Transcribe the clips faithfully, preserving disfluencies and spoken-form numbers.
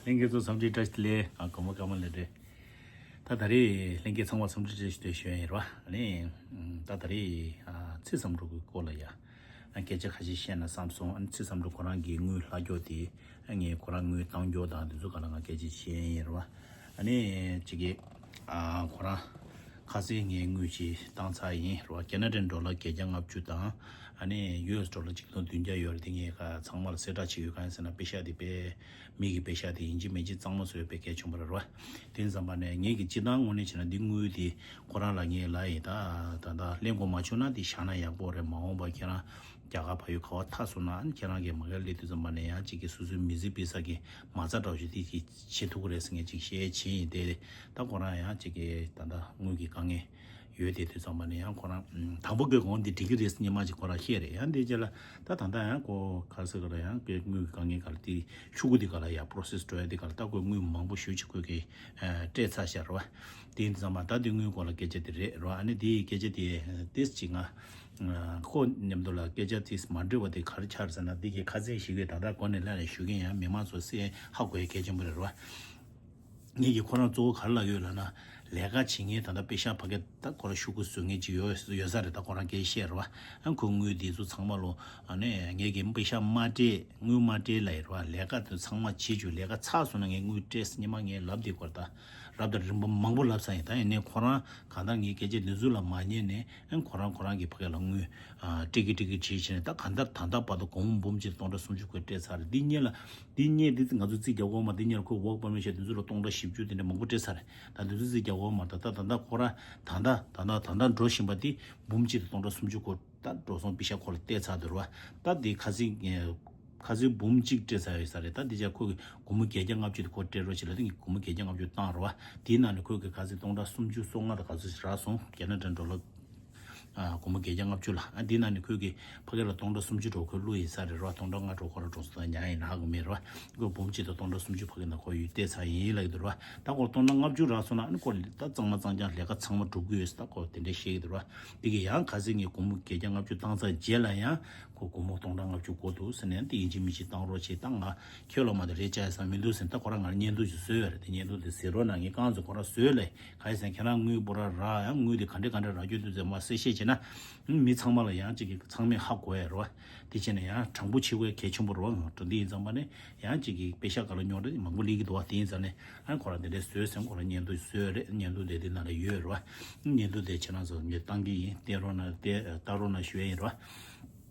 ལྷན་རྒྱས་ཚོ་འཚམས་འདྲི་བཀྲ་ཤིས་བདེ་ལེགས། ཨ་དགོང་མོ་སྐར་མ་ལེགས་འདྲ། ད་ད་རེས་ལྷན་རྒྱས་ཚང་མ་འཚམས་འདྲི་བཀྲ་ཤིས་བདེ་ལེགས་ཞུ་ཡ་ཡིན་ར། ཨ་ནི་ད་ད་རེས་ཨ་ཚེ་བསམ་གྲུབ་ཀྱི་སྐོར་ལ་ཡ་ཨ་སྐད་ཆ་ཁ་ཤས་བཤད་ན་བསམ་སོང་། ཨ་ནི་ཚེ་བསམ་གྲུབ་ཁོ་རང་གི་དངུལ་ལྷག་རྒྱུ་དེ། ཨ་ངས་ཁོ་རང་དངུལ་བཏང་རྒྱུ་དང་དེ་ཚོ་ག་ལ་ང་སྐད་ཆ་བཤད་ཡ་ཡིན་ར། ཨ་ནི་ཅིག་གི་ཨ་ཁོ་རང་ཁ་སང་ངས་དངུལ་ཅིག་བཏང་ཚར་ཡིན་ར། ཁེ་ན་ཌན་ཌོ་ལར་བརྒྱད་བརྒྱ་ལྔ་བཅུ་དང་། ཨ་ནི་ཡུ་ཨེས་ཌོ་ལར་གཅིག་སྟོང་བདུན་བརྒྱ་ཡོད་རེད། དེ་ངས་ཁ་ཚང་མ་ལ་གསལ་བསྒྲགས་བྱེད་ཡོད། གང་ཡིན་ཟེར་ན་པེ་ཤག་དེ་པེ་མི་གི་པེ་ཤག་དེ་ཡིན་གཅིག་མིན་གཅིག་གཙང་མ་བཟོ་ཡ་དཔེ་གལ་ཆེན་པོ་རེད་ར། དེ་ཡིན་ཙམ་པ་ནས་ངེད་ཀྱི་སྤྱི་བཏང་དངོས་གནས་བྱས་ན་འདི་དངུལ་དེ་ཁོ་རང་ལ་ངས་ལབ་ཡིན། ད་ད་ད་ལེན་དགོས་མ་བྱུང་ན་དེ་བཞག་ན་ཡག་པོ་རེད། མ་འོངས་པ་ཁྱེད་རང་རྒྱ་གར་ཕ་ཡུལ་ག་བ་ཐར་སོང་ན་ཨ་ནི་ཁྱེད་རང་གིས་མ་གིར་སླེབས་དུས་ཙམ་པ་ནས་ཡང་གཅིག་གི་སོ་སོའི་མི་ཚེ་སྤེལ་ས་གི་མ་རྩ་འདྲ་བོ་ཞིག་དེ་གཅིག་བྱེད་ཐུབ་ཀྱི་རེད་ཟེར་ངས་གཅིག་བཤད་བྱས་ཡིན། དེ་ད་ཁོ་རང་ཡང་གཅིག་གི་ད་ད་དངུལ་གྱི་དཀའ་ངལ་ཡོད་དེ་དུས་ཙམ་པ་ནས་ཡང་ཁོ་རང་དང་པོ་གི་གོང་དེ་འགྲིག་གི་རེད་ཟེར་ཉི་མ་ཅིག་ཁོ་རང་བཤད་རེད། ཡང་དེ་རྗེས་ལ་ད་ད་ལྟ་ཡང་ཁོ་ག་རེ་ཟེར་ག་ལ་ཡང་དངུལ་གྱི་དཀའ་ངལ་ག་ལ་དེ་ཤོག་གུ་དེ་ག་ལ་ཡ་པོ་རོ་སེ་སི་འགྲོ་ཡ་དེ་ག་ལ་ད་ཁོས་དངུལ་མང་པོ་ཞེ་པོ་ཅིག་ཁོས་གི་སྤྲད་ཚར་ཤག་རེད་བ། དེ་ཡིན་དུས་ཙམ་པ་ད་དེ་དངུལ་སྐོར་ལ་སྐད་ཆ་དེ་རེད་རེད་བ། ཨ་ནི་དེ་ཡི་སྐད་ཆ་དེ་ཏིས་ཅིག་ང་ཁོ་མཉམ་དུ་ལ་སྐད་ཆ་ཏིས་མ་འགྲིག་པ་དེ་ག་རེ་ཆགས་རེད་ཟེར་ན། འདི་གི་ཁ་སང་ཞིག་གིས་ད་ལྟ་གོ་ནས་ལ་ནས་ཞུ་གི་ཡང་མི་མང་ཚོ་སེ་ཧ་གོ་ཡ་གལ་ཆེན་པོ་རེད་རེད་བ། ངེད་ཀྱིས་ཁོ་རང་གཙོ་བོ་ག་རེ་ལབ་ཡོད་ལབ་ན། ལས་ཀ་བྱེད་མཁན་ད་ལྟ་པེ་ཤག་ཕ་གི་ད་ཁོ་རང་ཤོག་གུ་བཟོ་མཁན་ཅིག་ཡོད་ཡོད་ས་རེད། ད་ཁོ་རང་སྐད་བཤད་རེད་བ། ཨ་ཁོ་དངུལ་འདི་ཚོ་ཚང་མ་ལོ་ཨ་ནི་ངེད་ཀྱིས་པེ་ཤག་མ་སྤྲད་དངུལ་མ་སྤྲད་ལབ་ཡོད་རེད་བ། ལས་ཀ་དེ་ཚང་མ་བྱེད་བཅུག་ལས་ཀ་ཚར་སོང་ན་ངས་དངུལ་སྤྲད་ཟེར་ཉི་མ་ངས་ལབ་དེ་སྐོར་ད་རབ་དང་རིམ་པ་མང་པོ་ལབ་ཚར་ཡིན། ད་ཡིན་ནའི་ཁོ་རང་གང་ལྟར་ངའི་སྐད་ཆ་འདི་ཚོ་ལ་མ་ཉན་ནས་ཨ་ཁོ་རང་ཁོ་རང་གི་ཕ་གི་ལ་དངུལ་ཨ་སྤྲད་ཀྱི་སྤྲད་ཀྱི་བྱེད་བྱས་ནས་ད་གང་ལྟར་ད་ལྟ་བར་དུ་སྒོར་མོ་འབུམ་གཅིག་སྟོང་ཕྲག་སུམ་ཅུ་ཁོས་སྤྲད་ཚར་རེད། འདི་གཉིས་ལ་འདི་གཉིས་འདི་ང་ཚོ་རྩིས་རྒྱག་དགོས་མ། འདི་གཉིས་ལ་ཁོས་ཝོག་པར་མི་ཤེས་འདི་ཚོ་ལ་སྟོང་ཕྲག་བཞི་བཅུ་དེ་འདྲ་མང་པོ་སྤྲད་ཚར་རེད། ད་འདི་ཚོ་རྩིས་རྒྱག་དགོས་མ་རེད། ད་ད་ད་ལྟ་ཁོ་རང་ད་ལྟ་ད་ལྟ་ད་ལྟ་འགྲོ་བཞིན་པ་འདི་འབུམ་གཅིག་དང་སྟོང་ཕྲག་སུམ་ཅུ་ཁོ་ད་འགྲོ་སོང་པེ་ཤག་ཁོ་ལ་སྤྲད་ཚར་འདུག་ར་བ། ད་འདི་ཁ་སང་ཁ་སང་འབུམ་གཅིག་སྤྲད་ཚར་ཡོད་ས་རེད། ད་འདི་ཅག་ཁོ་གི་སྒོར་མོ་བརྒྱད་བརྒྱ་ལྔ་བཅུ་དེ་ཁོ་སྤྲད་རོགས་བྱེད་ལབ་དེ་ངས་སྒོར་མོ་བརྒྱད་བརྒྱ་ལྔ་བཅུ་བཏང་ར་བ། དེའི་ནང་ནས་ཁོས་གི་ཁ་སང་སྟོང་ཕྲག་སུམ་ཅུ་སོ་ལྔ་དང་ག་ཚོད་ཞིག་རག་སོང་། ཁེ་ན་ཌ་ཌོ་ལར། ཨ་སྒོར་མོ་བརྒྱད་བརྒྱ་ལྔ་བཅུ་ལ། ཨ་འདི་ནང་ནས་ཁོས་ཀྱི་ཕ་གི་ལ་སྟོང་ཕྲག་སུམ་ཅུ་འགྲོ་ཁོས་བླུགས་ཡིན་ས་རེད་ར། སྟོང་ཕྲག་ལྔ་འགྲོ་ཁོ་ར་གྲོང་ཚོ་དང་ཉར་ཡིན་ན་ཧ་གོ་མེད་ར། ཁོས་འབུམ་གཅིག་དང་སྟོང་ཕྲག་སུམ་ཅུ་ཕ་གི་ནང་ཁོ་ཡོད་བལྟས་ཚར་ཡིན་ལབ་ཀྱི་འདུག་ར། ད་ཁོ་སྟོང་ཕྲག་ལྔ་བཅུ་རག་སོང་ན་ཨ་ནི་ཁོ་ད་གཙང་མ་གཙང་རྐྱང་ལས་ཀ་ཚང་མ་གྲུབ་ཀྱི་ཡོད་ཟེར་ད་ཁོ་དེ་འདྲས་བཤད་ཀྱི་འདུག་ར། དེ་གི་ཡང་ཁ་སང་ངས་སྒོར་མོ་བརྒྱད་བརྒྱ་ལྔ་བཅུ་བཏང་ཚར་རྗེས་ལ་ཡང་ཁོ་སྒོར་མོ་སྟོང་ཕྲག་ལྔ་བཅུ་དགོས་འདུག་ཟེར་ནས་དེ་ཡིན་གཅིག་མིན་གཅིག་བཏང་རོགས་བྱེད། ད་ང་ཁྱོད་ལ་མ་གཏོགས་རེ་བཅག་ཡ་ས་མི་འདུག་ཟེར་ནས་ད་ཁོ་རང་ང་ལ་བརྙན་ཐུང་ཞིག་བཟོས་ཡོད་རེད། དེ་བརྙན་ཐུང་དེ་གཟིགས་རོགས་གནང་། ངས་རྐང་བཙུགས་ཁོ་རང་བཟོས་ལས། ག་ཡིན་ཟེར་ན་ཁྱེད་རང་དངུལ་པོ་ར་རག་ཡང་དངུལ་དེ་ག་འདྲས་ག་འདྲས་རག་རྒྱུ་འདུག་ཟེར་མ་གསལ་བཤད་བྱས་ན། མི་ཚང་མ་ལ་ཡང་གཅིག་གི་ཚང་མས་ཧ་གོ་ཡ་རེད་བ། དེ་བྱས་ན་ཡང་དྲང་པོ་བྱེད་དགོས་གལ་ཆེན་པོ་རེད་བ། ང་འདི་ཡིན་ཙམ་པ་ནས་ཡང་གཅིག་གི་པེ་ཤག་ག་ལ་ཉོ་འདྲ་མང་པོ་སླེབས་ཀྱི་འདུག་བ། དེ་ཡིན་ཙང་ནས་ཨ་ཁོ་རང་དེ་འདྲས་བཟོས་ཟེར་ཁོ་རང་བརྙན་ཐུང་བཟོས་རེད། བརྙན་ཐུང་དེ་དེ་ནང་ལ་ཡོད་རེད་བ། བརྙན་ཐུང་དེ་ཁྱེད་རང་ཚོ་ངས་བཏང་གི་ཡིན། བལྟས་རོགས་གནང་། བལྟས་ལྟ་རོགས་གནང་ཞུ་ཡ་ཡིན་རེད་བ།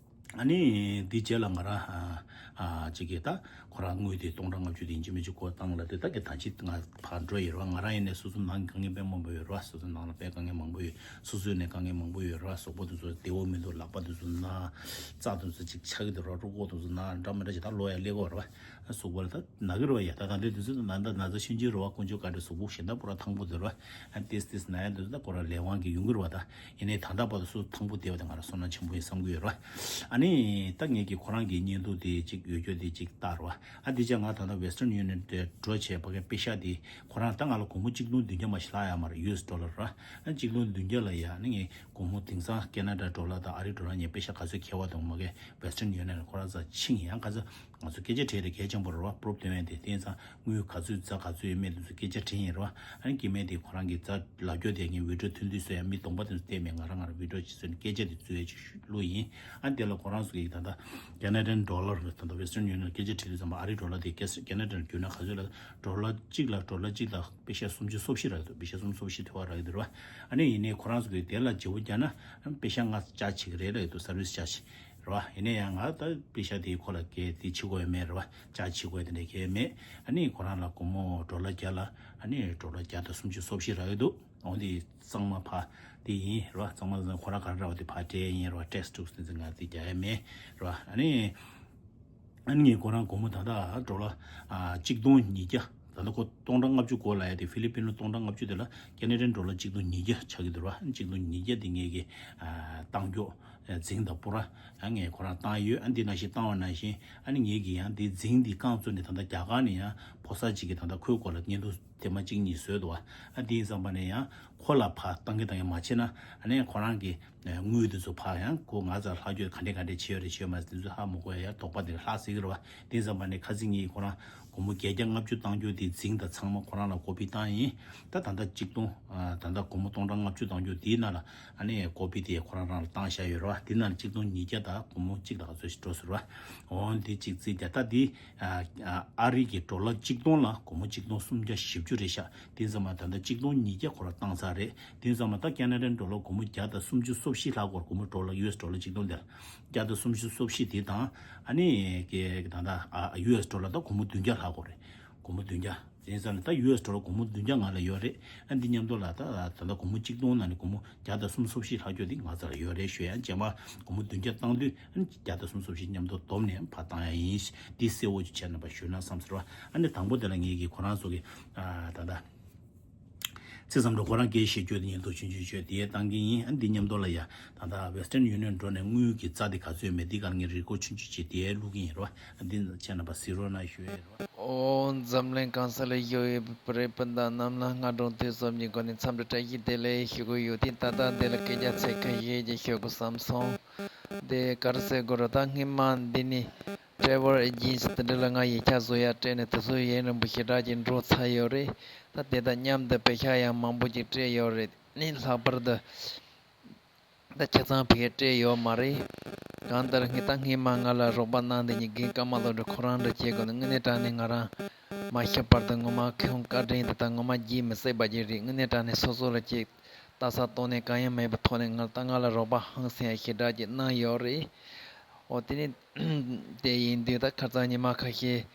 ཨ་ནི་འདི་རྗེས་ལ་ང་རང་ཨ་ཨ་གཅིག་གིས་ད་ཁོ་རང་དངུལ་དེ་སྟོང་ཕྲག་ལྔ་བཅུ་དེ་ཡིན་གཅིག་མིན་གཅིག་སྒོར་བཏང་ལ་དེ་ད་གི་ད་ཅི་ང་ཕར་འགྲོ་ཡི་རེད་བ། ང་རང་ཡིན་ནའི་སོ་སོ་ནང་གི་དཀའ་ངལ་དཔེ་མང་པོ་ཡོད་རེད་བ། སོ་སོ་ནང་ལ་དཔེ་དཀའ་ངལ་མང་པོ་ཡོད། སོ་སོའི་ནས་དཀའ་ངལ་མང་པོ་ཡོད་རེད་བ། གཟུགས་པོ་དེ་ཚོ་བདེ་བོ་མི་འདུག་ལག་པ་དེ་ཚོ་ན། རྩ་དེ་ཚོ་ཅིག་ཆག་གི་འདུག་རེད་བ། རུས་ཁོག་དེ་ཚོ་ན་འདྲ་མི་འདྲ་ཅིག་ད་ལོ་ཡ་སླེབས་ཀྱི་ཡོད་རེད་བ། གཟུགས་པོ་ལ་ད་ན་གི་རེད་བ། ཡ་ད་ད་འདི་དེ་ཚོ་ན་ད་ན་ཚ་ཤུན་ཅིག་རེད་བ། དཀོན་མཆོག་བཀའ་དྲིན་གཟུགས་པོ་གཞན་དག་པོ་ར་ཐང་པོ་དེ་རེད་བ། ཨ་ཏིས་ཏིས་ན་ཡ་དེ་ཚོ་ད་ཁོ་ར་ལས་དབང་གིས་ཡོང་གི་རེད་བ། ད་ཡིན་ནའི་ད་ལྟ་བར་དུ་སུ་ཐང་པོ་བསྡད་པ་དེ་ང་རང་བསོད་ནམས་ཆེན་པོ་ཡིན་བསམ་གྱི་ཡོད་རེད་བ། ཨ་ནི་ད་ངེད་ཀྱིས་ཁོ་རང་གི་བརྙན་ཐུང་དེ་ཅིག་ཡོད་རྒྱུ་དེ་ཅིག་བལྟ་རེད་བ། ཨ་འདི་ཅག་ང་ད་ལྟ་Western Union་དེ་འགྲོ་བྱས་པ་གི་པེ་ཤག་དེ་ཁོ་རང་ད་ང་ལ་སྒོར་མོ་གཅིག་སྟོང་བདུན་བརྒྱ་མ་ཞིག་ལྷག་ཡོད་མ་རེད། ཡུ་ཨེས་ཌོ་ལར་ར། ཨ་གཅིག་སྟོང་བདུན་བརྒྱ་ལ་ཡ་ནི་ངས་སྒོར་མོ་དེང་སང་ཁེ་ན་ཌ་ཌོ་ལར་དང་ཨ་རི་ཌོ་ལར་ངས་པེ་ཤག་ག་ཚོད་ཁྱད་པར་འདུག་མ་གི་Western Union་ཁོ་རང་ཚོ་ཕྱིན་ཡང་ག་ཚོད་ང་ཚོ་སྐད་ཆ་དྲིས་དེ་གལ་ཆེན་པོ་རེད་བ། པུ་རུབ་སྟོན་ཡས་དེ་བསྟན་ཙང་དངུལ་ག་ཚོད་རྩ་ག་ཚོད་ཡོད་མེད་དེ་ཚོ་སྐད་ཆ་དྲིས་ཡིན་རེད་བ། ཨ་ནི་སྐྱེ་དམན་དེ་ཁོ་རང་གི་རྩ་ལབ་རྒྱུ་དེ་ངས་བི་ཌིའོ་ཐུང་ཐུང་བཟོས་ཡ། མི་གདོང་པ་དེ་ཚོ་བལྟས་མེད། ང་རང་ང་རང་བི་ཌིའོ་ཅིག་བཟོས་ནས་སྐད་ཆ་དེ་བཟོས་ཡ་ཅིག་བླུགས་ཡིན། ཨ་ནི་དེ་ལ་ཁོ་རང་ཚོ་གིས་ད་ལྟ་Canadian dollar་ད་ལྟ་Western Union་སྐད་ཆ་དྲིས་དུས་ཙམ་པ་ཨ་རི་ཌོ་ལར་དེ་Canadian་བསྒྱུར་ན་ག་ཚོད་ལ། ཌོ་ལར་གཅིག་ལ་ཌོ་ལར་གཅིག་ལ་པེ་ཤ་སུམ་ཅུ་སོ་བཞི་རག་གི་འདུག་པེ་ཤ་སུམ་ཅུ་སོ་བཞི་དེ་བ་རག་གི་འདུག་རེད་བ། ཨ་ནི་ཡིན་ནའི་ཁོ་རང་ཚོ་གིས་དེ་ལ་བརྗེ་པོ་བརྒྱབ་ན་པེ་ཤ་ལྔ་ཅར་བྱེད་ཀྱི་རེད་ལབ་ཀྱི་འདུག service charge་རེད་བ། ཡིན་ན་ཡང་ང་ད་པེ་ཤ་དེ་ཁོ་ལ་གལ་ཏེ་བྱེད་དགོས་ཡ་མེད་རེད་བ། ཅར་བྱེད་དགོས་ཡ་དེ་འདྲ་གལ་མེད། ཨ་ནི་ཁོ་རང་ལ་སྒོར་མོ་ཌོ་ལར་བརྒྱ་ལ་ཨ་ནི་ཌོ་ལར་བརྒྱ་དང་སུམ་ཅུ་སོ་བཞི་རག་གི་འདུག་འོ་འདི་གཙང་མ་ཕ་དེ་ཡིན་རེད་བ། གཙང་མ་ཁོ་རང་ག་རེ་རག་པ་དེ་ཕ་སྤྲད་ཡིན་རེད་བ། ཊེག་སི་ཊུག་སི་དེ་ཚོ་ང་དེ་རྒྱག་ཡ་མེད་རེད་བ། ཨ་ནི། ཨ་ནི་ངས་ཁོ་རང་སྒོར་མོ་ད་ལྟ་ཌོ་ལར་ཨ་གཅིག་སྟོང་ཉིས་བརྒྱ། ད་ལྟ་ཁོ་སྟོང་ཕྲག་ལྔ་བཅུ་དགོས་ལབ་ཡ་དེ་ཧྥི་ལི་པིན་ལོ་སྟོང་ཕྲག་ལྔ་བཅུ་དེ་ལ་ཁེ་ན་ཌན་ཌོ་ལར་གཅིག་སྟོང་ཉིས་བརྒྱ་ཆགས་ཀྱི་འདུག་ར། གཅིག་སྟོང་ཉིས་བརྒྱ་དེ་ངས་ཀྱི་ཨ་བཏང་རྒྱུ་རྫིང་དང་པོ་ར། ཨ་ངས་ཁོ་རང་བཏང་ཡོད། ཨ་འདི་ནང་བཞིན་བཏང་བ་ནང་བཞིན་ཨ་ནི་ངས་ཀྱི་ཡང་འདི་རྫིང་འདི་རྐང་བཙུགས་ནས་ད་ལྟ་རྒྱ་གར་ནས་ཡང་ཕོ་གསར་གཅིག་གིས་ད་ལྟ་ཁོའི་སྐོར་ལ་བརྙན་ཐུང་དེ་མ་གཅིག་གཉིས་བཟོས་འདུག་བ། ཨ་འདི་ཡིན་ཙམ་པ་ནས་ཡང་ཁོ་ལ་ཕར་བཏང་གི་བཏང་གི་མ་བྱས་ན་ཨ་ནི་ཁོ་རང་གི་དངུལ་དེ་ཚོ་ཕར་ཡང་ཁོ་ང་ཚོ་ལྷག་རྒྱུ་ག་འདྲས་ག་འདྲས་བྱས་ཡོད་རེད་བྱས་ཡོད་མ་རེད་དེ་ཚོ་ཧ་མ་གོ་ཡ། ཡར་དོགས་པ་དེ་ལྷག་སྲིད་ཀྱི་རེད་བ། དེ་ཙམ་པ་ནས་ཁ་སང་ངས་ཁོ་རང་ སྒོར་མོ་བརྒྱད་བརྒྱ་ལྔ་བཅུ་བཏང་རྒྱུ་དེ་འཛིང་དང་ཚང་མ་ཁོ་རང་ལ་ཀོ་པི་བཏང་ཡིན། ད་ད་ལྟ་གཅིག་སྟོང་ཨ་ད་ལྟ་སྒོར་མོ་སྟོང་ཕྲག་ལྔ་བཅུ་བཏང་རྒྱུ་དེའི་ནང་ལ་ཨ་ནི་ཀོ་པི་དེ་ཁོ་རང་རང་ལ་བཏང་བཞག་ཡོད་རེད་བ། དེ་ནང་ལ་གཅིག་སྟོང་ཉིས་བརྒྱ་དང་སྒོར་མོ་གཅིག་དང་ག་ཚོད་ཞིག་འགྲོ་ཟེར་བ། འོ་འདི་གཅིག་རྩིས་བརྒྱ། ད་འདི་ཨ་ཨ་ཨ་རི་གི་ཌོ་ལར་གཅིག་སྟོང་ལ་སྒོར་མོ་གཅིག་སྟོང་སུམ་བརྒྱ་བཞི་བཅུ་རེད་ཤག་དེ་ཙམ་མ་ད་ལྟ་གཅིག་སྟོང་ཉིས་བརྒྱ་ཁོ་རང་བཏང་ཚར་རེད། དེ་ཙམ་མ་ད་ཁེ་ན་ཌན་ཌོ་ལར་སྒོར་མོ་བརྒྱ་དང་སུམ་ཅུ་སོ་བཞི་ལྷག་གོ། སྒོར་མོ་ཌོ་ལར་ཡུ་ཨེས་ཌོ་ལར་གཅིག་སྟོང་དེ་ལ་བརྒྱ་དང་སུམ་ཅུ་སོ་བཞི་དེ་དང་ཨ་ནི་གི་ད་ལྟ་ཨ་ཡུ་ཨེས་ཌོ་ལར་ད་སྒོར་མོ་བདུན་བརྒྱ་ལྷག་གོ་རེད། སྒོར་མོ་བདུན་བརྒྱ། དེ་ཙམ་ནས་ད་ཡུ་ཨེས་ཌོ་ལར་སྒོར་མོ་བདུན་བརྒྱ་ང་ལ་ཡོད་རེད། ཨ་འདི་མཉམ་དུ་ལ་ད་ད་ལྟ་སྒོར་མོ་གཅིག་སྟོང་ནང་ནས་སྒོར་མོ་བརྒྱ་དང་སུམ་ཅུ་སོ་བཞི་ལྷག་ཅོག་འདི་ང་ཚོ་ལ་ཡོད་རེད་ཞུ་ཡ། རྗེས་མ་སྒོར་མོ་བདུན་བརྒྱ་བཏང་དུས་ཨ་ནི་བརྒྱ་དང་སུམ་ཅུ་སོ་བཞི་མཉམ་དུ་བསྡོམས་ནས་ཕར་བཏང་ཡ་ཡིན། འདི་གསལ་བོ་ཅིག་བྱས་ན་པ་ཞུས་ན་བསམ་ཟེར་བ། ཨ་ནི་དང་པོ་དེ་ལ་ངེད་ཀྱིས་ཁོ་རང་ཚོ་གི་ཨ་ད་ལྟ་ཚིག་ཙམ་འགྲོ་ཁོ་རང་སྐད་བཤད་རྒྱུ་དེ་ཉིན་ཐོ་ཆུང་ཆུང་བྱོས་དེ་བཏང་གི་ཡིན། ཨ་འདི་མཉམ་དུ་ལ་ཡ་ད་ལྟ་Western Union འགྲོ་ནས་དངུལ་གྱི་རྩ་དེ་ག་ཚོད་མེད་འདི་གར་ངས་རི་ཀོ་ཆུང་ཆུང་བྱས་དེ་བླུག་གི་ཡིན་རོ། ཨ་འདི་བྱས་ན་པ་གཟིགས་རོགས་གནང་ཞུ་ཡ་རོ། ཨོ་འཛམ་གླིང་གང་ས་ལ་ཡོད་པའི་བོད་རིགས་སྤུན་ཟླ་རྣམས་ལ་སྔ་དྲོ་དུས་གསུམ་གྱི་སྒོ་ནས་འཚམས་འདྲི་བཀྲ་ཤིས་བདེ་ལེགས་ཞུ་གི་ཡོད། དེ་ད་ལྟ་འདི་ལ་སྐད་ཆ་ཚིག་ཁ་ཤས་ཀྱི་ཞུ་དགོས་བསམ་སོང་། དེ་ག་རེ་ཟེར་དགོས་རེད། ད་སྔོན་མ་འདི་ནི་travel agency དེ་འདྲ་ལ་ང་ཡིག་ཆ་བཟོ་ཡ་སྤྲད་ནས་དུས་ཚོད་ཡུན་རིང་པོ་ཞེ་དྲག་ཅིག་འགྲོ་ཚར་ཡོད་རེད། ད་དེ་དང་མཉམ་དུ་པེ་ཤག་ཡང་མང་པོ་ཅིག་སྤྲད་ཡོད་རེད། ནི་ལྷག་པར་དུ་ད་ཆ་ཚང་ཕ་གིར་སྤྲད་ཡོད་མ་རེད། གང་ལྟར་ངས་ད་སྔོན་མ་ང་ལ་རོགས་པ་གནང་དེ་ཉིད་རྒན་ཀརྨ་བློ་གྲོས་ཁོ་རང་འདྲ་བྱེད་དགོས་ན་དངོས་གནས་དྲང་གནས་ང་རང་མ་ཤི་བར་དུ་ངོ་མ་ཁོང་བཀའ་དྲིན་དེ་ད་ངོ་མ་བརྗེད་མི་སྲིད་པ་ཅིག་རེད། དངོས་གནས་དྲང་གནས་སོ་སོ་ལ་ཅིག་ལྟ་ས་ལྟོས་ནས་གང་ཡང་མེད་པའི་ཐོག་ནས་ང་ད་ང་ལ་རོགས་པ་ཧང་སང་ཡ་ཞེ་དྲག་ཅིག་གནང་ཡོད་རེད། འོ་དེ་ནི་དེ་ཡིན་དུས་ད་ཁ་སང་ཉི་མ་ཁ་ཤས་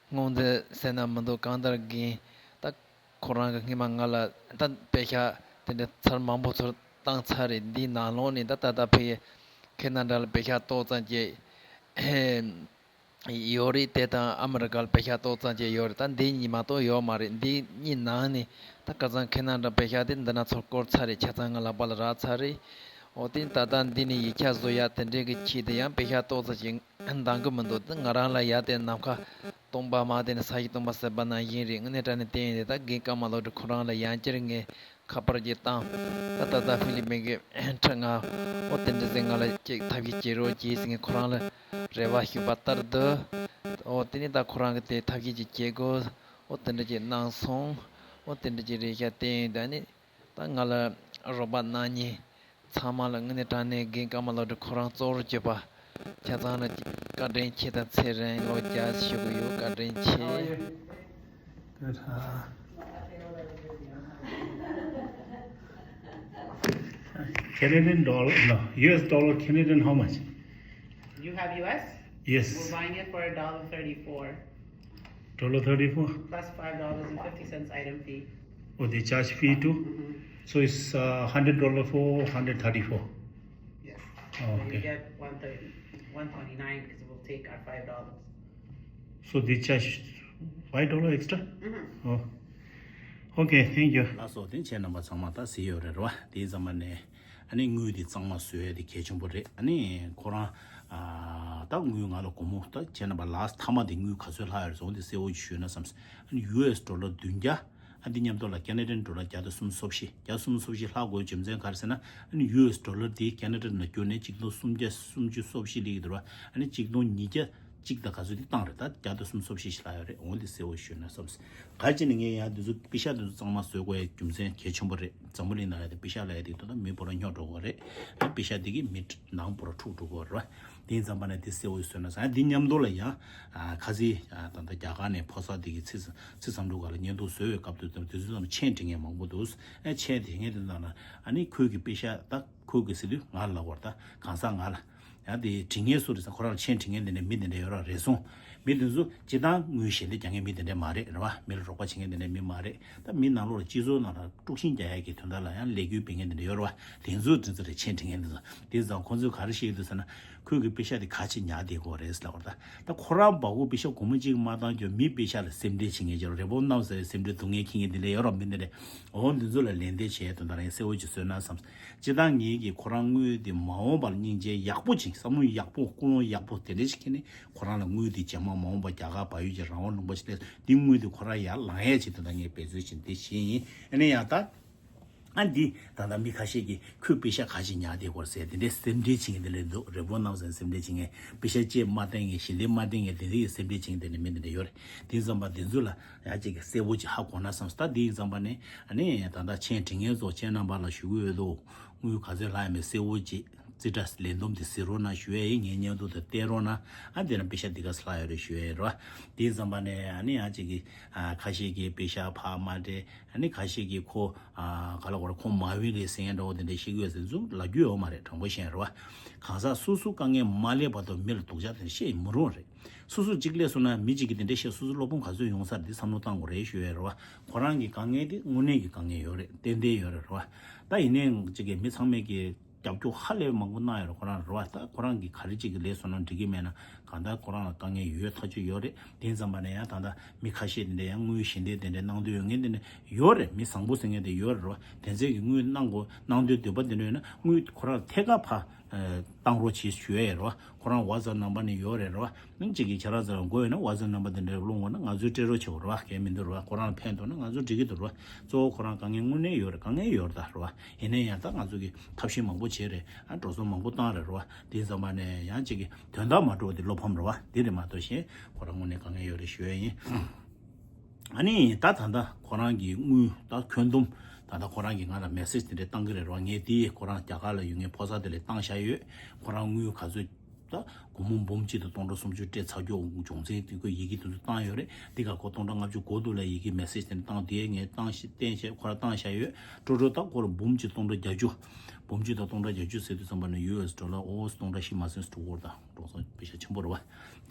སྔོན་དུ་ཟེར་ན་མི་འདུག་གང་ལྟར་རྒན་ད་ཁོ་རང་གི་སྔོན་མ་ང་ལ་ད་པེ་ཤག་དེ་འདྲ་ཚར་མང་པོ་ཚུར་བཏང་ཚར་རེད། འདིའི་ནང་ལོགས་ནས་ད་ད་ལྟ་ཕ་གི་ཁེ་ན་ཌ་ལ་པེ་ཤག་ཏོག་ཙམ་ཅིག་ཡོད་རེད། དེ་དང་ཨ་མི་རི་ཀ་ལ་པེ་ཤག་ཏོག་ཙམ་ཅིག་ཡོད་རེད། ད་འདི་གཉིས་མ་གཏོགས་ཡོད་མ་རེད། འདི་གཉིས་ནང་ནས་ད་ཁ་སང་ཁེ་ན་ཌ་པེ་ཤག་དེ་འདི་ན་ཚུར་བསྐོར་ཚར་རེད། ཆ་ཚང་ང་ལག་པ་ལ་རག་ཚར་རེད། འོ་དེ་ད་ལྟ་འདི་ནས་ཡིག་ཆ་བཟོ་ཡ་དེ་འདྲའི་གི་ཆེད་དུ་ཡང་པེ་ཤག་ཏོག་ཙམ་ཞིག་འདང་གི་མི་འདུག་དེ་ང་རང་ལ་ཡ་དེ་ནམ་མཁའ་སྟོང་པ་མ་དེ་ནས་ས་གཞི་སྟོང་པ་ཟེར་བ་ནང་བཞིན་རེད། དངོས་གནས་དྲང་གནས་བསྟན་ཡོད་དེ་ད་རྒན་ཀརྨ་བློ་གྲོས་ཁོ་རང་ལ་ཡང་བསྐྱར་ངས་ཁ་པར་གྱི་བཏང་། ད་ད་ལྟ་ཧྥི་ལི་པིན་གྱི་ཁྲི་ང་འོ་དེ་འདྲ་ཟེར་ང་ལ་ཅིག་ཐབས་ཤེས་བྱེད་རོགས་གྱིས་ཟེར་ངས་ཁོ་རང་ལ་རེ་བ་ཞུས་པ་ལྟར་དུ། འོ་དེ་ནས་ད་ཁོ་རང་གི་དེ་ཐབས་ཤེས་ཅིག་བྱེད་དགོས། འོ་དེ་འདྲ་ཅིག་གནང་སོང་། འོ་དེ་འདྲ་ཅིག་རེད་ཤག་དེ་ཡིན་ད་ནི། ད་ང་ལ་རོགས་པ་གནང་མཁན་ཚང་མ་ལ་དངོས་གནས་དྲང་གནས་རྒན་ཀརྨ་བློ་གྲོས་ཁོ་རང་གཙོ་བོར་གྱུར་པ་ཆ་ཚང་ལ་བཀའ་དྲིན་ཆེ་དང་ཚེ་རིང་ལོ་བརྒྱ་ཞུ་གི་ཡོད། བཀའ་དྲིན་ཆེ། How are you? Good. Uh, Canadian dollar, no, U S dollar, Canadian, how much? You have U S? Yes. We're buying it for a dollar thirty-four. Dollar thirty-four? Plus five dollars and fifty cents item fee. Oh, they charge fee too? Mm-hmm. So it's uh, hundred dollar for hundred thirty-four. Yes. Oh, okay. You get one thirty, one twenty-nine because we'll take our five dollars. So they charge five dollar extra? Mm-hmm. Oh. Okay, thank you. ལགས་སོ། དེ་ཁྱེད་རྣམ་པ་ཚང་མ་ད་གཟིགས་ཡོད་རེད་རོ། དེའི་ཙམ་པ་ནས། ཨ་ནི་དངུལ་དེ་གཙང་མ་བཟོ་ཡ་དེ་གལ་ཆེན་པོ་རེད། ཨ་ནི་ཁོ་རང་ཨ་ད་དངུལ་ང་ལ་སྒོར་མོ་ད་བྱས་ན་པ་ལགས་མཐའ་མ་དེ་དངུལ་ག་ཚོད་ལྷག་ཡོད་རེད་ཟེར་འོ་དེ་གསལ་བོ་ཞིག་ཞུས་ན་བསམ། ཨ་ནི་ཡུ་ཨེས་ཌོ་ལར་བདུན་བརྒྱ། ཨ་འདི་མཉམ་དུ་ལ་ཁེ་ན་ཌན་ཌོ་ལར་བརྒྱ་དང་སུམ་ཅུ་སོ་བཞི། བརྒྱ་སུམ་ཅུ་སོ་བཞི་ལྷག་དགོས་རྒྱུ་མཚན་ག་རེ་ཟེར་ན། ཨ་ནི་ཡུ་ཨེས་ཌོ་ལར་དེ་ཁེ་ན་ཌ་ནང་བསྐྱོན་ནས་གཅིག་སྟོང་སུམ་བརྒྱ་སུམ་ཅུ་སོ་བཞི་སླེབས་ཀྱི་འདུག་ར། ཨ་ནི་གཅིག་སྟོང་ཉིས་བརྒྱ་གཅིག་དང་ག་ཚོད་དེ་བཏང་རེད། ད་བརྒྱ་དང་སུམ་ཅུ་སོ་བཞི་ཞིག་ལྷག་ཡོད་རེད། འོ་འདི་གསལ་བོ་ཞུས་ན་བསམ། ག་ཅི་ནས་ངས་ཡང་འདི་ཚོ་པེ་ཤག་འདི་ཚོ་གཙང་མ་བཟོ་དགོས་ཡ་རྒྱུ་མཚན་གལ་ཆེན་པོ་རེད། འཛམ་བུ་གླིང་ནང་ལ་དེ་པེ་ཤག་ལ་ཡ་དེ་ཐོག་ད་མི་འབོར་ར་སྙོག་འགྲོ་གི་རེད། ཨ་པེ་ཤག་དེ་གི་མི་ནང་འབོར་ར་འཁྲུག་འགྲོ་གི་རེད། དེ་ཙམ་པ་ནས་དེ་གསལ་བོ་བཟོས་ན་བཟང་། དེ་མཉམ་དུ་ལ་ཡང་ཨ་ཁ་སང་ཨ་ད་ལྟ་རྒྱ་གར་ནས་ཕོ་གསར་དེ་གི་ཚེ་ཚེ་བསམ་གྲུབ་སྒང་ལ་བརྙན་ཐུང་བཟོས་པའི་སྐབས་དུས་དེ་ཚོ་ཙམ་མཆན་འབྲི་མཁན་མང་པོ་འདུག་ཨ་མཆན་འབྲི་མཁན་དེ་ཚོ་ནང་ལ་ཨ་ནི་ཁོས་གི་པེ་ཤག་ད་ཁོས་གི་ཟེར་དུས་ང་ལ་ལབ་པ་རེད། ད་གང་ཟག་ང་ལ་ཡང་དེ་འབྲི་མཁན་སུ་རེད་ཟེར། ཁོ་རང་ལ་མཆན་འབྲི་མཁན་དེ་འདྲ་མི་དེ་འདྲ་ཡོད་ར་རེད་སོང་། མི་དེ་ཚོ་སྤྱིར་བཏང་དངུལ་ཞལ་འདེབས་རྒྱག་མཁན་མི་དེ་འདྲ་མ་རེད། རེད་བ། མི་ལ་རོགས་པ་བྱེད་མཁན་དེ་འདྲ་མི་མ་རེད། ད་མི་ནང་ལོགས་ལ་སྤྱི་ཚོགས་ནང་ལ་དཀྲུག་ཤིང་རྒྱག་ཡ་གི་དོན་དག་ལ་ཡང་ལས་འགུལ་སྤེལ་མཁན་དེ་འདྲ་ཡོད་རེད་བ། དེ་ཚོ་དེ་ཚོ་རེད། མཆན་འབྲི་མཁན་དེ་ཚོ། དེ་ཙང་ཁོང་ཚོས་ག་རེ་བཤད་ཀྱི་འདུག་ཟེར་ན། ཁོས་གི་པེ་ཤག་དེ་ག་ཅིག་ཉར་བསྡད་ཀྱི་ཡོད་རེད་ཟེར་ལབ་པ་རེད། ད་ཁོ་རང་བ་གོ་པེ་ཤག་སྒོར་མོ་གཅིག་མ་བཏང་རྒྱུ་མི་པེ་ཤག་ལ་སེམས་ཁྲལ་བྱེད་མཁན་ཅིག་རེད། རེ་བོ་གནམ་ས་སེམས་ཁྲལ་སྡུག་བསྔལ་འཁྱེར་མཁན་དེ་འདྲ་ཡོད་རེད་བ། མི་དེ་འདྲ། འོ་འདི་ཚོ་ལ་ལན་འདེབས་བྱས་དོན་དག་རང་གསལ་བོ་ཅིག་བཟོས་ན་བསམ། སྤྱིར་བཏང་ངེད་ཀྱིས་ཁོ་རང་དངུལ་དེ་མ་འོངས་པར་སྙིང་རྗེ་ཡག་པོ་བྱེད། བསམ་བློ་ཡག་པོ་ཀུན་སློང་ཡག་པོ་དེ་འདྲ་ཞིག་ཁྱེར་ནས་ཁོ་རང་ལ་དངུལ་དེ་རྗེས་མ་མ་འོངས་པར་རྒྱ་གར་བལ་ཡུལ་གྱི་རང་དབང་ལུང་པ་ཞིག་སླེབས་དེ་དངུལ་དེ་ཁོ་རང་ཡར་ལངས་ཡས་ཆེད་དུ་ད་ངས་འབད་རྩོལ་བྱེད་འདི་བྱེད་ཡིན། ཨ་ནི་ཡང་ད། ཨ་འདི་ད་ལྟ་མི་ཁ་ཤས་ཀྱིས་ཁོས་པེ་ཤ་ཁ་ཤས་ཉར་བསྡད་ཡོད་ཟེར་དེ་འདྲའི་སེམས་ཁྲལ་བྱེད་མཁན་དེ་འདྲ་འདུག་རེ་བ་གནང་ཟེར་སེམས་ཁྲལ་བྱེད་མཁན། པེ་ཤ་ཅིག་མ་བཏང་མཁན། ཞལ་འདེབས་མ་བཏང་མཁན་དེ་འདྲའི་སེམས་ཁྲལ་བྱེད་མཁན་དེ་འདྲ་མི་དེ་འདྲ་ཡོད་རེད། དེ་ཙམ་པ་དེ་ཚོ་ལ་ཡང་ཅིག་གསལ་པོ་ཅིག་ཧ་གོ་ན་བསམ། ད་དེ་ཙམ་པ་ནས་ཨ་ནི་ད་ལྟ་མཆན་འབྲི་མཁན་ཚོ་ཁྱེད་རྣམ་པ་ལ་ཞུ་གི་ཡོད་དོ། དངུལ་ག་ཚོད་ལྷག་ཡོད་མེད་གསལ་པོ་ཅིག་རྩིས་ཁྲ་ལས་བསྡོམས་དེ་གཟིགས་རོགས་གནང་ཞུ་ཡ་ཡིན། ངའི་སྙན་ཐོ་དེ་བལྟས་རོགས་གནང་། ཨ་དེ་ན་པེ་ཤ་འདི་ག་ཚོད་ལྷག་ཡོད་རེད་ཞུ་ཡ་ཡིན་རོ། དེ་ཙམ་པ་ནས་ཨ་ནི་ཡང་ཅིག་གི་ཨ་ཁ་ཤས་ཀྱིས་པེ་ཤ་ཕར་མ་སྤྲད། ཨ་ནི་ཁ་ཤས་ཀྱིས་ཁོ་ཨ་ག་ལ་གོ་ར་ཁོ་མ་འོས་རེད་ཟེར་མཁན་འདྲ་བོ་དེ་འདྲ་བཤད་ཀྱི་ཡོད་ཟེར་ཚུལ་ལབ་རྒྱུ་ཡོད་མ་རེད། དྲང་པོ་བཤད་རོ། གང་ཟག་སོ་སོ་དཀའ་ངལ་མ་སླེབས་བར་དུ་མི་ལ་སྡུག་ཅག་དེ་འདྲ་བཤད་མི་རུང་རེད། སོ་སོ་གཅིག་སླེབས་སོང་ན་མི་གཅིག་གིས་དེ་འདྲ་བཤད། སོ་སོ་བློ་ཕམ་ག་ཚོད་ཡོང་ས་རེད། དེ་བསམ་བློ་གཏང་དགོས་རེད་ཞུ་ཡ་རེད་བ། ཁོ་རང་གི་དཀའ་ངལ་དེ་དངོས་གནས་ཀྱི་དཀའ་ངལ་ཡོད་རེད། ཏན་ཏན་ཡོད་རེད་རེད་བ། ད་ཡིན་ནའི་གཅིག་གིས་མི་ཚང་མས་ཀྱི་རྒྱབ་སྐྱོར་ཧ་ལས་མང་པོ་གནང་ཡོད་རེད། ཁོ་རང་རེད་བ། ད་ཁོ་རང་གི་ག་རེ་གཅིག་གིས་ལས་བཟོ་ན་འགྲིག་གི་མེད་ན་གང་ལྟར་ཁོ་རང་ལ་དཀའ་ངལ་ཡོད་ཐག་ཆོད་ཡོད་རེད། དེ་ཙམ་པ་ནས་ཡང་ད་ལྟ་མི་ཁ་ཤས་དེ་འདྲ་ཡང་དངུལ་ཞལ་འདེབས་དེ་འདྲ་གནང་འདོད་ཡོད་མཁན་དེ་འདྲ་ཡོད་རེད། མི་བཟང་པོ་ཟེར་མཁན་དེ་ཡོད་རེད་བ། དེ་ཚོས་ཀྱི་དངུལ་གནང་དགོས་གནང་འདོད་འདོད་པ་དེ་འདྲ་ཡོད་ན་དངུལ་ཁོ་རང་ཐད་ཀར་ཕར་ཨ་བཏང་རོགས་བྱེད་ཞུ་ཡ་ཡོད་རེད་བ། ཁོ་རང་ཝ་ཛབ་ནམ་བར་ནས་ཡོད་རེད་རེད་བ། ནང་གཅིག་གིས་ཁྱེད་རང་ཚོ་ལ་དགོས་ཡོད་ན་ཝ་ཛབ་ནམ་བར་དེ་འདྲ་སློང་དགོས་ན་ང་ཚོས་སྤྲད་རོགས་བྱེད་དགོས་རེད་བ། གལ་མི་འདུག་རེད་བ། ཁོ་རང་ལ་ཕན་ཐོགས་ན་ང་ཚོ་འགྲིག་གི་འདུག་རེད་བ། གཙོ་བོ་ཁོ་རང་དཀའ་ངལ་དངོས་གནས་ཡོད་རེད། དཀའ་ངལ་ཡོད་རེད་ད་རེད་བ། ཡིན་ན་ཡང་ད་ང་ཚོ་གིས་ཐབས་ཤེས་མང་པོ་བྱས་རེད། ཨ་འགྲོ་སོང་མང་པོ་བཏང་རེད་རེད་བ། དེ་ཙམ་པ་ནས་ཡང་གཅིག་གིས་དོན་དག་མ་འགྲོ་བ་དེ་བློ་ཕམ་རེད་བ། དེ་རེད་མ་གཏོགས་གཞན་ཁོ་རང་དངོས་གནས་དཀའ་ངལ་ཡོད་རེད་ཞུ་ཡ་ཡིན། ཨ་ནི་ད་ད་ལྟ་ཁོ་རང་གི་དངུལ་ད་ཁྱོན་བསྡོམས་ད་ལྟ་ཁོ་རང་གིས་ང་ལ་མེ་སེ་ཇི་དེ་འདྲ་བཏང་གི་རེད་རོ། ངས་དེ་ཁོ་རང་རྒྱ་གར་ལ་ཡོད་ངའི་ཕོ་གསར་དེ་ལ་བཏང་བཞག་ཡོད། ཁོ་རང་དངུལ་ག་ཚོད་ད་སྒོར་མོ་འབུམ་གཅིག་དང་སྟོང་ཕྲག་སུམ་ཅུ་སྤྲད་ཚར་རྒྱུ་འབྱུང་ཚན་དེ་ཁོས་ཡི་གེ་དེ་ཚོ་བཏང་ཡོད་རེད། དེ་ག་ཁོ་སྟོང་ཕྲག་ལྔ་བཅུ་གོ་འདུག་ལ་ཡི་གེ་མེ་སེ་ཇི་དེ་འདྲ་བཏང་དེ་ངས་བཏང་ཤི་བསྟན་བྱས་ཁོ་རང་བཏང་བཞག་ཡོད། སྤྲོ་སྤྲོ་ད་ཁོ་ལ་འབུམ་གཅིག་སྟོང་ཕྲག་བརྒྱད་ཅུ། འབུམ་གཅིག་དང་སྟོང་ཕྲག་བརྒྱད་ཅུ་ཟེར་དུས་ཙམ་པ་ནས་ཡུ་ཨེས་ཌོ་ལར་ཨོ་སྟོང་ཕྲག་བཞི་མ་ཟིན་སུ་འགོར་དང་འགྲོ་སོང་པེ་ཤ་ཆེན་པོ་རེད་བ།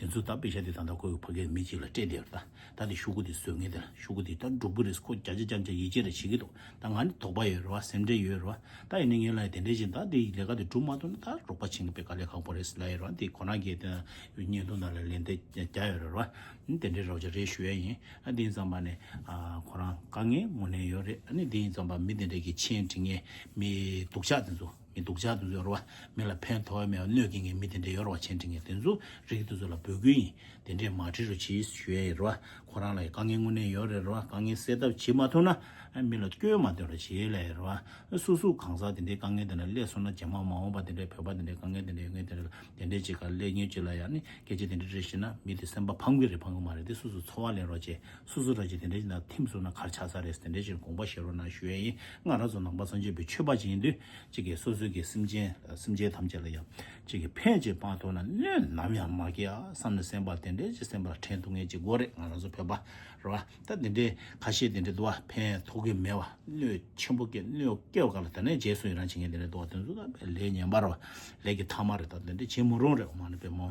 དེ་ཚོ་ད་པེ་ཤ་དེ་ད་ལྟ་ཁོའི་ཕ་གིའི་མི་གཅིག་ལ་སྤྲད་བསྡད་ཡོད་རེད། ད་ད་དེ་ཤོག་གུ་དེ་བཟོ་མཁན་དེ་ལ་ཤོག་གུ་དེ་ད་འགྲུབ་གི་རེད། ཁོ་བརྒྱ་ཆ་བརྒྱ་ཆ་ཡིད་ཆེས་རེ་བྱེད་ཀྱི་འདུག་ད་ང་ནི་དོགས་པ་ཡོད་རེད་བ། སེམས་ཁྲལ་ཡོད་རེད་བ། ད་ཡིན་ན་ངས་ལ་དེ་འདྲས་བྱས་ད་དེ་ལས་ཀ་དེ་འགྲུབ་མ་ཐུབ་ན་ད་རོགས་པ་བྱེད་མཁན་དཔེ་དཀའ་ལས་ཁག་པོ་རེད་ཟེར་ལབ་ཡོད་རེད་བ། དེ་ཁོ་རང་གིས་དེ་བརྙན་ཐུང་ནང་ལ་ལན་དེ་རྒྱག་ཡོད་རེད་བ། དེ་འདྲས་རོགས་བྱེད་རེད་ཞུ་ཡ་ཡིན། ཨ་དེ་ཡིན་ཙམ་པ་ནས་ཨ་ཁོ་རང་དཀའ་ངལ་དངོས་གནས་ཡོད་རེད། ཨ་ནི་དེ་ཡིན་ཙམ་པ་མི་དེ་འདྲས་ཀྱི་མཆན་འབྲི་མཁན་མི་སྡུག་ཅག་དེ་ཚོ། མི་སྡུག་ཅག་དེ་ཚོ་རེད་བ། མི་ལ་ཕན་ཐོགས་མེད་པ་གནོད་སྐྱེལ་མཁན་མི་དེ་འདྲ་ཡོད་རེད་བ། མཆན་འབྲི་མཁན་དེ་ཚོ་རིགས་དེ་ཚོ་ལ་འབོད་སྐུལ་ཡིན། དེ་འདྲས་མ་བྲིས་རོགས་གྱིས་ཞུ་ཡས་རེད་བ། ཁོ་རང་ལ་ཡི་དཀའ་ངལ་དངོས་གནས་ཡོད་རེད་རེད་བ། དཀའ་ངལ་སེལ་ཐབས་བྱེད་མ་ཐུབ་ན་ཨ་མི་ལ་སྐྱོན་མ་འདོན་རོགས་བྱེད་ལ་ཡོད་རེད་བ། སོ་སོ་གང་ཟག་དེ་འདྲའི་དཀའ་ངལ་དེ་འདྲ་སླེབས་སོང་ན་རྗེས་མ་མ་འོངས་པ་དེ་འདྲའི་བོད་པ་དེ་འདྲའི་དཀའ་ངལ་དེ་འདྲ་ཡོད་མཁན་དེ་འདྲ་དེ་འདྲའི་ཅིག་ག་སླེབས་མཁན་ཅིག་ལ་ཡང་ནི་སྐད་ཆ་དེ་འདྲ་རེ་བཤད་ན་མི་དེ་སེམས་པ་ཕམ་གི་རེད་ཕམ་གི་མ་རེད། དེ་སོ་སོ་འཚོ་བ་ལེན་རོགས་བྱེད། སོ་སོ་ར་ཅིག་དེ་འདྲ་ཞིག་ན་ཐིམ་སོང་ན་གར་ཆགས་ས་རེད། དེ་འདྲ་ཞིག་དགོངས་པ་བཞེས་རོགས་གནང་ཞུ་ཡས་ཡིན། ང་རང་ཚོ་ནང་པ་སངས་རྒྱས་པའི་ཆོས་པ་ཅིག་ཡིན་དུས་གཅིག་གིས་སོ་སོ་གི་སེམས་ཅན་སེམས་ཅན་ཐམས་ཅད་ལ་ཡང་གཅིག་གིས་ཕན་ཅིག་སྤང་ཐུབ་ན་གནོད་ནམ་ཡང་མ་སྐྱེལ་ཨ་བསམ་ནས་སེམས་པ་དེ་འདྲ་ཞིག་སེམས་པ་ལ་དྲན་ཐུབ་མཁན་ཅིག་དགོས་རེད། ང་རང་ཚོ་བོད་པ་རེད་བ། ད་དེ་འདྲའི་ཁ་ཤས་དེ་འདྲ་འདུག་བ། ཕན་ཐོགས་ཀྱི་མེད་བ། གནོད་ཆེན་པོ་སྐྱེལ་གནོད་སྐྱེལ་བ་ག་ལ་དེ་ནས་རྗེས་སུ་ཡི་རང་བྱེད་མཁན་དེ་འདྲ་འདུག་བ། དེ་ཚོ་ད་ལས་ངན་པ་རེད་བ། ལས་ཀྱི་ཐ་མ་རེད། ད་དེ་འདྲ་བྱེད་མི་རུང་རེད་བ། མ་ནི་པའི་མོ་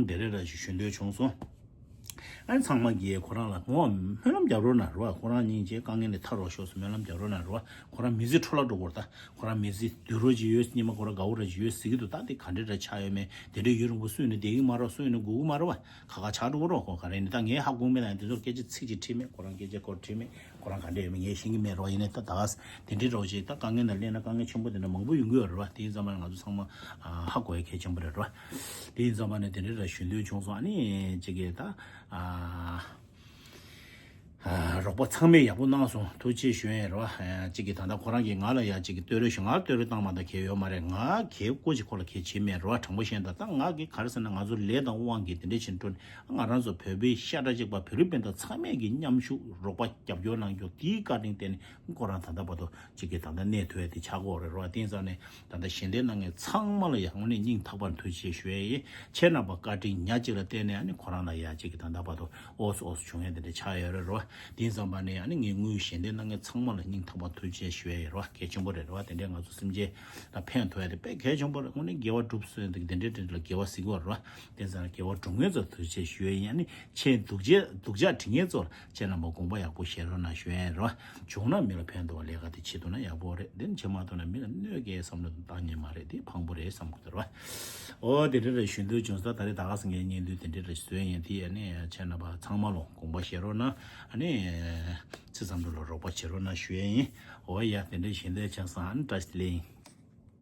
དེ་འདྲ་ར་ཞིག་ཞུ་འདོད་བྱུང་སོང་། ཨ་ནི་ཚང་མ་གིས་ཁོ་རང་ལ་ངོ་སྨོན་ལམ་རྒྱབ་རོགས་གནང་རོགས། ཁོ་རང་སྙིང་རྗེ་དཀའ་ངལ་ནས་ཐར་རོགས་ཤོག་ཟེར་སྨོན་ལམ་རྒྱབ་རོགས་གནང་རོགས། ཁོ་རང་མི་ཚེ་འཕྲོ་བརླག་འགྲོ་གི་རེད། ད་ཁོ་རང་མི་ཚེ་སྡུག་རོགས་ཅིག་ཡོད། སྙེ་མ་ཁོ་རང་དགའ་བོ་ར་ཅིག་ཡོད་ཟེར་གི་འདུག་ད་དེ་ག་འདྲ་ར་ཆགས་ཡོད་མེད་དེ་འདྲ་ཡུན་རིང་པོ་སུས་ནས་བསྡད་གི་མ་རེད། སུས་ནས་སྒུག་གི་མ་རེད་བ། ཁ་ཁ་ཆགས་འགྲོ་གི་རེད། ཁོ་ག་རེ་ནས་ད་ངས་ཧ་གོ་མེད་ན་དེ་ཚོར་སྐད་ཆ་ཚིག་ཅིག་དྲིས་མེད། ཁོ་རང་སྐད་ཆ་སྐོར་དྲིས་མེད། ཁོ་རང་ག་འདྲ་ཡོད་མེད་ངས་ཤེས་ཀྱི་མེད་རོགས། ཡིན་ནའི་ད་ད་ག་ས་དེ་འདྲའི་རོགས་ཅིག་ད་དཀའ་ངལ་ནང་སླེབས་ན་དཀའ་ངལ་ཆེན་པོ་དེ་འདྲ་མང་པོ་ཡོང་གི་ཡོད་རེད་བ། དེ་ཡིན་ཙམ་པ་ང་ཚོ་ཚང་མ་ཧ་གོ་ཡ་གལ་ཆེན་པོ་རེད་རོགས། དེ་ཡིན་ཙམ་པ་ནས་དེ་འདྲའི་ར་ཞུ་འདོད་བྱུང་སོང་། ཨ་ནི་ཅིག་གིས་ད་རོགས་པ་ཚང་མས་ཡག་པོ་གནང་སོང་། ཐུགས་རྗེ་ཆེ་ཞུ་ཡས་རེད་བ། གཅིག་གིས་ད་ལྟ་ཁོ་རང་གིས་ང་ལ་ཡ་གཅིག་གིས་བསྟོད་ར་ཞུ། ང་ལ་བསྟོད་ར་བཏང་མ་ད་གལ་ཡོད་མ་རེད། ང་གལ་ཀོ་ཅིག་ཁོ་ལ་གལ་བྱེད་མེད་རེད་བ། དྲང་པོ་བཤད་ན་ད་ད་ང་གིས་ག་རེ་ཟེར་ན་ང་ཚོ་ལས་དང་དབང་གིས་དེ་འདྲ་བྱེད་འགྲོ་ནས་ང་རང་ཚོ་བོད་པའི་ཤ་ཁྲག་གཅིག་པ་བོད་རིགས་སྤུན་ཟླ་ཚང་མས་ཀྱི་མཉམ་ཞུགས་རོགས་པ་རྒྱབ་སྐྱོར་གནང་རྒྱུ་དེའི་བཀའ་དྲིན་བརྟེན་ནས་ཁོ་རང་ད་ལྟ་བར་དུ་གཅིག་གིས་ད་ལྟ་གནས་ཐུབ་ཡ་དེ་ཆགས་ཀྱི་ཡོད་རེད་རེད་བ། དེ་ཡིན་ཙང་ནས་ད་ལྟ་ཞལ་འདེབས་གནང་མཁན་ཚང་མ་ལ་ཡ་དངོས་གནས་སྙིང་ཐག་པ་ནས་ཐུགས་རྗེ་ཆེ་ཞུ་ཡ་ཡིན། ཁྱེད་རྣམ་པ་བཀའ་དྲིན་ཉག་གཅིག་ལ་བརྟེན་ནས་ཨ་ནི་ཁོ་རང་ལ་ཡ་གཅིག་གིས་ད་ལྟ་བར་དུ་ཨོ་སི་ཨོ་སི་བྱུང་ཡ་དེ་འདྲ་ཆགས་ཡོད་རེད་རེད་བ། དེ་ཡིན་ཙང་པ་ནས་ཨ་ནི་ངས་དངུལ་ཞལ་འདེབས་གནང་མཁན་ཚང་མ་ལ་སྙིང་ཐག་པ་ཐུགས་རྗེ་ཆེ་ཞུ་ཡ་ཡིན་རེད་བ། གལ་ཆེན་པོ་རེད་རེད་བ། དེ་འདྲས་ང་ཚོ་སེམས་ཅན་ལ་ཕན་ཐོགས་ཡ་དེ་དཔེ་གལ་ཆེན་པོ་རེད། དངོས་གནས་དགེ་བ་སྒྲུབ་སྲོལ་འདི་དེ་འདྲའི་འདྲ་ལ་དགེ་བ་ཟེར་གི་ཡོད་རེད་བ། དེ་ཙང་དགེ་བ་སྒྲུབ་མཁན་ཚོར་ཐུགས་རྗེ་ཆེ་ཞུ་ཡ་ཡིན། ཨ་ནི་ཆེས་སྡུག་ཅག་སྡུག་ཅག་བྲིས་མཁན་ཚོར་ཁྱེད་རྣམ་པ་དགོངས་པ་ཡག་པོ་བཞེས་རོགས་གནང་ཞུ་ཡ་ཡིན་རེད་བ། བྱུང་ན་མི་ལ་ཕན་ཐོགས་པ་ལས་ཀ་དེ་བྱེད་ཐུབ་ན་ཡག་པོ་རེད། དེ་ནི་བྱེད་མ་ཐུབ་ན་མི་ལ་གནོད་སྐྱེལ་བསམ་བློ་བཏང་ཉན་མ་རེད། དེ་ཕངས་པོ་རེད་བསམ་གི་འདུག་རེད་བ། ཨོ་དེ་འདྲ་རེད། ཞུ་འདོད་བྱུང་ས། ད་རེས་ད་ག་ས་ངའི་བརྙན་ཐུང་དེ་འདྲ་རེད་བཟོས་ཡིན། དེ་ཡ་ནི་ཁྱེད་རྣམ་པ་ཚང་མ་ལ་དགོངས་པ་བཞེས་རོགས་གནང་། ཨ་ནི་ཚེ་བསམ་གྲུབ་ལ་རོགས་པ་བྱེད་རོགས་གནང་ཞུ་ཡ་ཡིན། ཨོ་ཡ་དེ་འདྲ་ཞུ་འདོད་བྱུང་ས། ཨ་ནི་བཀྲ་ཤིས་བདེ་ལེགས་ཡིན།